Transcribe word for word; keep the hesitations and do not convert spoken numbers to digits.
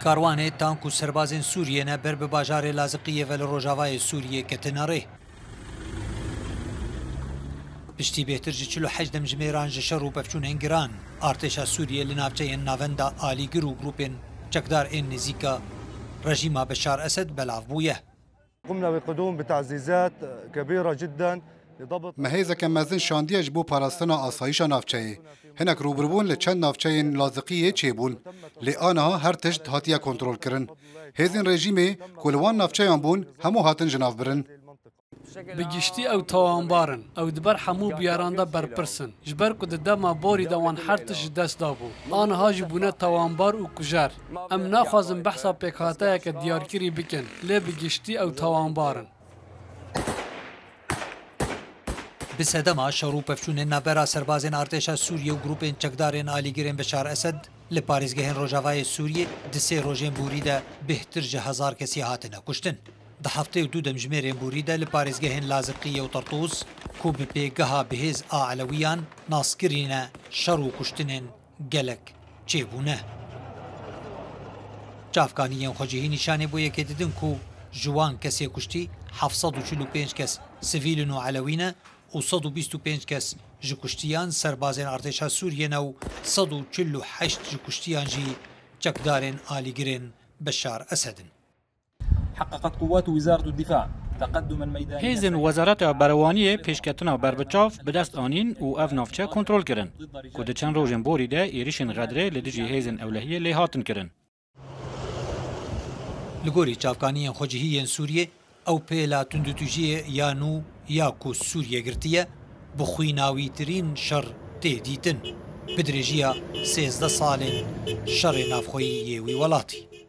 Karwanê tank û serbazên Sûriyê ne ber bi bajarê Laziqiyê ve li rojavayê Sûriyê ketine rê. Piştî bêhtir ji çil û heşt demjimêran ji şer û pevçûnên giran, artêşa Sûriyê li navçeyên navenda alîgir û grûpên çekdar ên nêzîka rejîma Beşar Esed belav bûye. قمنا بقدوم بتعزيزات كبيرة جدا لضبط. Me hêzeke mezin şandiye ji bo parastina asayîşa navçeyê. Hinek rûbirûbûn li çend navçeyên Laziqiyê çêbûn. Lê aniha her tişt hatiye kontrolkirin. Hêzên rejîmê ku li wan navçeyan bûn, hemû hatin jinavbirin. Bi giştî ew tawanbar in. Ew di ber hemû biyaran de berpirs in. Ji ber ku di dema borî de wan her tişt ji dest dabû. Aniha jî bûne tawanbar û kujer. Em naxwazin behsa pêkhateyeke diyarkirî bikin, lê bi giştî ew tawanbar in. Bi sedema şer û pevçûnên navbera serbazên artêşa Sûriyê û grûpên çekdarên alîgirên Beşar Esed li parêzgehên Rojavayê Sûriyê di sê rojên borî de bêhtir ji hezar kesî hatine kuştin. Di heftê û du demjimêrên borî de li parêzgehên Laziqiyê û Tertûs, ku bi pêgeha bihêz a Elewiyan nas kirîne, şer û kuştinên gelek çêbûne. Çavkaniyên xwecihî nîşanî bo yekê didin ku ji wan kesê kuştî heft sed û çil û pênc kes sivîl in û Elewî ne û sed û bîst û pênc kes ji kuştiyan serbazên artêşa Sûriyê ne û sed û çil û heşt ji kuştiyan jî çekdarên alîgirên Beşar Esed in. حققت قوات وزارة الدفاع تقدما ميدانيا Hêzên Wezareta Berewaniyê pêşketina berbiçav bi dest anîn û ev navçe kontrol kirin, ku di çend rojên borî de êrişên Xedrê li dijî hêzên ewlehiyê lê hatin kirin. Li gorî çavkaniyên xwecihî yên Sûriyê, ew pêla tundûtûjiyê ya nû ya ku Sûriye girtiye, bi xwînawîtirîn şer tê dîtin, bi dirêjiya sêzdeh salên şerê navxweyî yê wî welatî.